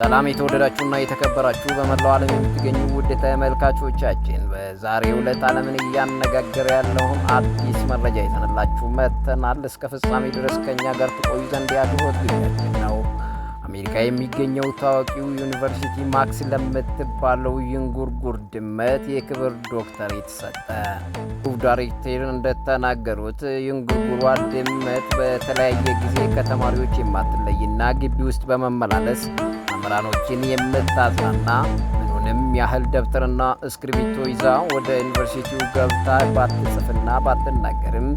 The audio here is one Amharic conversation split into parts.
ሰላም የተወደዳችሁና የተከበራችሁ በመላው ዓለም የምትገኙ ውድ ተመልካቾቻችን፣ በዛሬው ዕለት ዓለምን እያነጋገረ ያለውን አዲስ መረጃ ይዘንላችሁ መጥተናል። እስከ ፍጻሜ ድረስ ከእኛ ጋር ትቆዩ ዘንድ የአክብሮት ግብዣችን ነው። አሜሪካ የሚገኘው ታዋቂው ዩኒቨርሲቲ ማክስ ለምትባለው ይንጉርጉር ድመት የክብር ዶክተሬት ሰጠ። ዳይሬክተር እንደተናገሩት ይንጉርጉሯ ድመት በተለያየ ጊዜ ከተማሪዎች የማትለይና ግቢ ውስጥ በመመላለስ መምህራኖችን የምታዝናና፣ ምኑንም ያህል ደብተርና እስክሪብቶ ይዛ ወደ ዩኒቨርሲቲው ገብታ ባትጽፍና ባትናገርም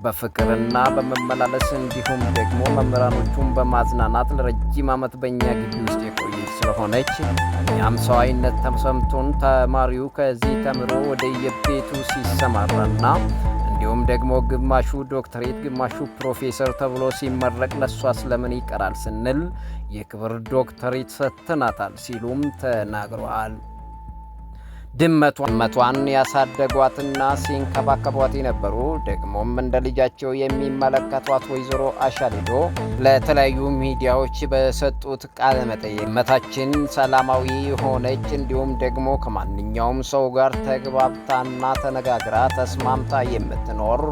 በፍቅርና በመመላለስ እንዲሁም ደግሞ መምህራኖቹን በማዝናናት ለረጅም ዓመት በእኛ ግቢ ውስጥ የቆየች ስለሆነች እኛም ሰዋዊነት ተሰምቶን ተማሪው ከዚህ ተምሮ ወደ የቤቱ ሲሰማራና እንዲሁም ደግሞ ግማሹ ዶክተሬት ግማሹ ፕሮፌሰር ተብሎ ሲመረቅ ለእሷ ስለምን ይቀራል ስንል የክብር ዶክተሬት ሰጥተናታል ሲሉም ተናግረዋል። ድመቷን ያሳደጓትና ሲንከባከቧት የነበሩ ደግሞም እንደ ልጃቸው የሚመለከቷት ወይዘሮ አሻሊዶ ለተለያዩ ሚዲያዎች በሰጡት ቃለ መጠይቅ ድመታችን ሰላማዊ የሆነች እንዲሁም ደግሞ ከማንኛውም ሰው ጋር ተግባብታና ተነጋግራ ተስማምታ የምትኖር፣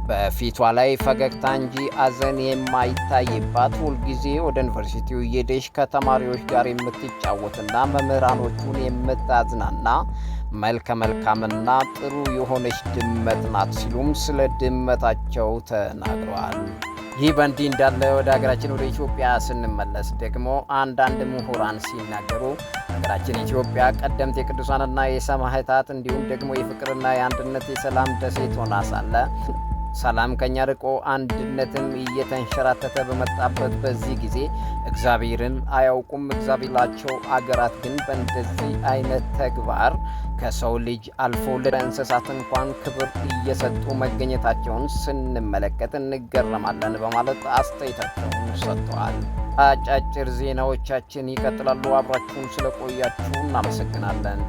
በፊቷ ላይ ፈገግታ እንጂ አዘን የማይታይባት፣ ሁልጊዜ ወደ ዩኒቨርሲቲው እየሄደች ከተማሪዎች ጋር የምትጫወትና መምህራኖቹን የምታዝናና መልከ መልካምና ጥሩ የሆነች ድመት ናት ሲሉም ስለ ድመታቸው ተናግረዋል። ይህ በእንዲህ እንዳለ ወደ ሀገራችን ወደ ኢትዮጵያ ስንመለስ ደግሞ አንዳንድ ምሁራን ሲናገሩ ሀገራችን ኢትዮጵያ ቀደምት የቅዱሳንና የሰማዕታት እንዲሁም ደግሞ የፍቅርና የአንድነት የሰላም ደሴት ሆና ሳለ ሰላም ከኛ ርቆ አንድነትም እየተንሸራተተ በመጣበት በዚህ ጊዜ እግዚአብሔርን አያውቁም እግዚአብሔራቸው አገራት ግን በእንደዚህ አይነት ተግባር ከሰው ልጅ አልፎ ለእንስሳት እንኳን ክብር እየሰጡ መገኘታቸውን ስንመለከት እንገረማለን በማለት አስተያየታቸውን ሰጥተዋል። አጫጭር ዜናዎቻችን ይቀጥላሉ። አብራችሁን ስለቆያችሁ እናመሰግናለን።